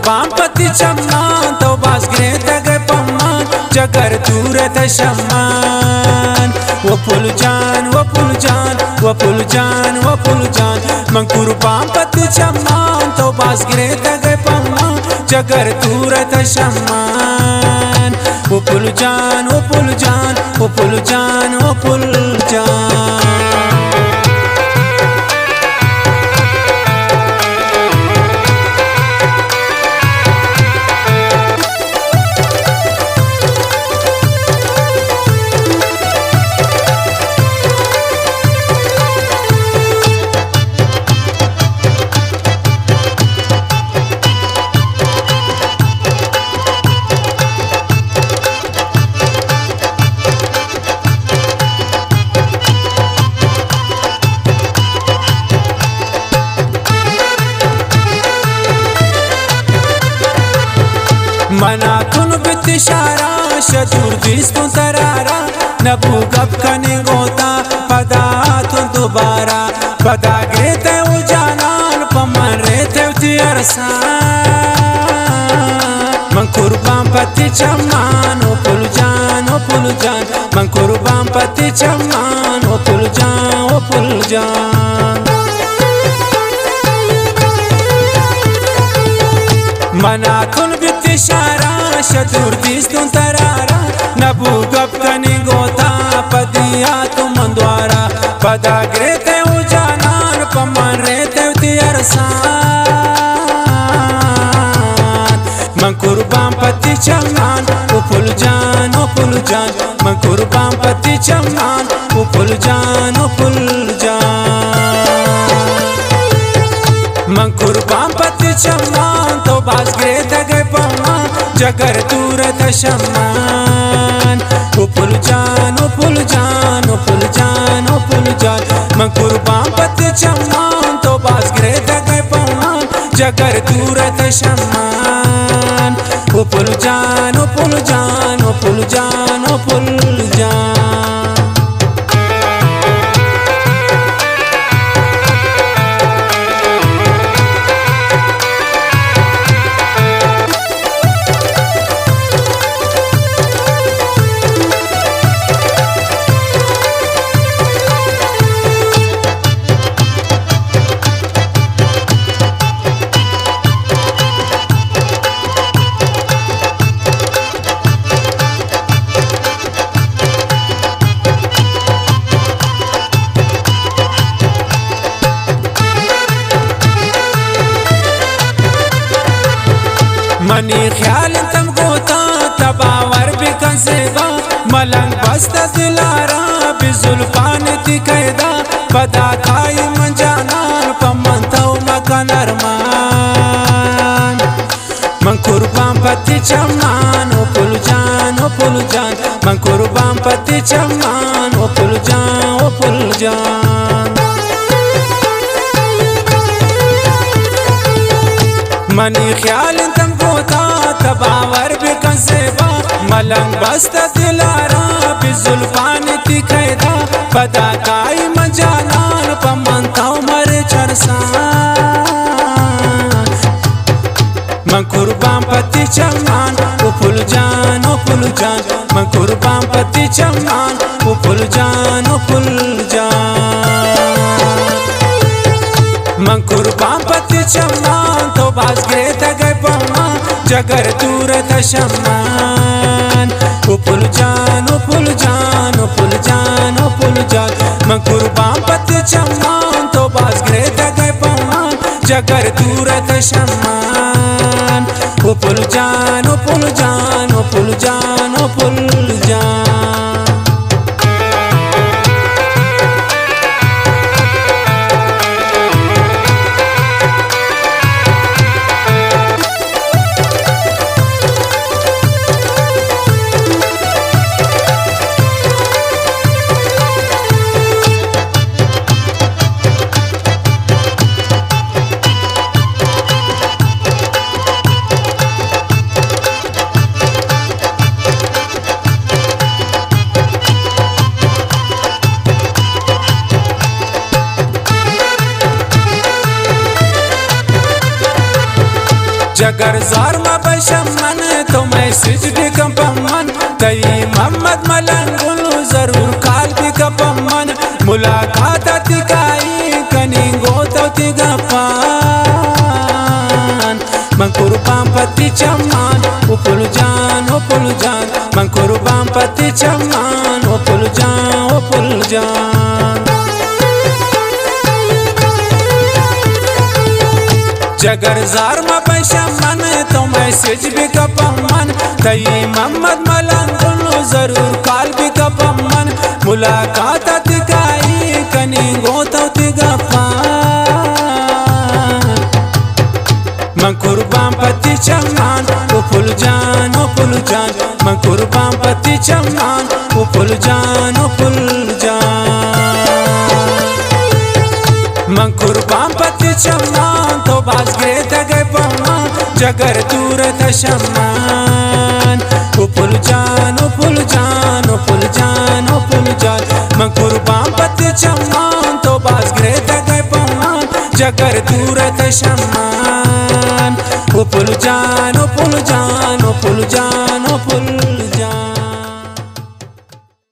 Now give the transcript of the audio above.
پام پتی چمان تو باز گریتگ پمان، جگر دور تشمان۔ و پل جان، و پل جان، و پل جان، و پل جان، من قربان پتی چمان تو باز گریتگ پمان، جگر دور تشمان۔ و پل جان، و پل جان، و پل جان، و پل جان۔ منا تن بیت شارا، شدور دیستوں ترارا، نبو گپ کنی گوتا، پدا تن دوبارہ۔ پدا گریتے او جانان، پہ من ریتے وتی ارسان۔ من قربان پتی چمان، او پل جان، او پل جان۔ من قربان پتی چمان، او پل جان، او پل جان۔ منا تن بیت شارا، شدور دیستوں ترارا، نبو گپ کنی گوتا، پدیا تو من دوارا۔ پدا گریتے او جانان، پہ من ریتے وتی ارسان۔ من قربان پتی چمان، او پل جان، او پل جان۔ من قربان پتی چمان، او پل جان، او پل جان۔ من قربان پتی چمان، تو باز گریتگ پمان، جگر دور تشمان۔ او پل جان، او پل جان، او پل جان، او پل جان۔ من قربان پتی چمان، تو باز گریتگ پمان، جگر دور تشمان۔ او پل جان، او پل جان، او پل جان، او پل جان۔ منی خیال تم گوتا، تباور بکن زیبا، ملنگ بست دلارا، بزلفان تی قیدا، پدا کائی من جانان، پہ من تو مکن ارمان۔ من قربان پتی چمان، او پل جان، او پل جان۔ من قربان پتی چمان، او پل جان، او پل جان۔ منی خیال تم گوتا، تباور بکن زیبا، ملنگ بست دلارا، بزلفان تی قیدا، پدا کائی من جانان، پہ من تو مرے چرسان۔ من قربان پتی چمان، او پل جان، او پل جان۔ من قربان پتی چمان، او پل جان، او پل جان۔ من قربان پتی چمان، تو باز گریتگ پمان، جگر دور تشمان۔ او پل جان، او پل جان، او پل جان، او پل جان۔ من قربان پتی چمان، تو باز گریتگ پمان، جگر دور تشمان۔ او پل جان، او پل جان، او پل جان، او پل جان۔ جگر زار مبئے شمن، تو میسج بکن پہ من، تئی محمد ملنگ گل ضرور کال بکن پہ من، ملاقات تئی کائی کنیں گوں تو تئی گپان۔ من قربان پہ تئی چمان، او پل جان، او پل جان، من قربان پہ تئی چمان، او پل جان، او پل جان۔ جگر زار مبئے شمن، تو میسج بکن پہ من، تئی محمد ملنگ گل ضرور کال بکن پہ من، ملاقات تئی کائی کنیں گوں تو تئی گپان۔ من قربان پہ تئی چمان، او پل جان، او پل جان، من قربان پہ تئی چمان، او پل جان، او پل جان۔ من قربان پہ تئی چمان، تو باز گریتگ ئے پہ من، جگر دور ات شمان۔ او پل جان، او پل جان، او پل جان، او پل جان، من قربان پہ تئی چمان، تو باز گریتگ ئے پہ من، جگر دور ات شمان۔ او پل جان، او پل جان، او پل جان،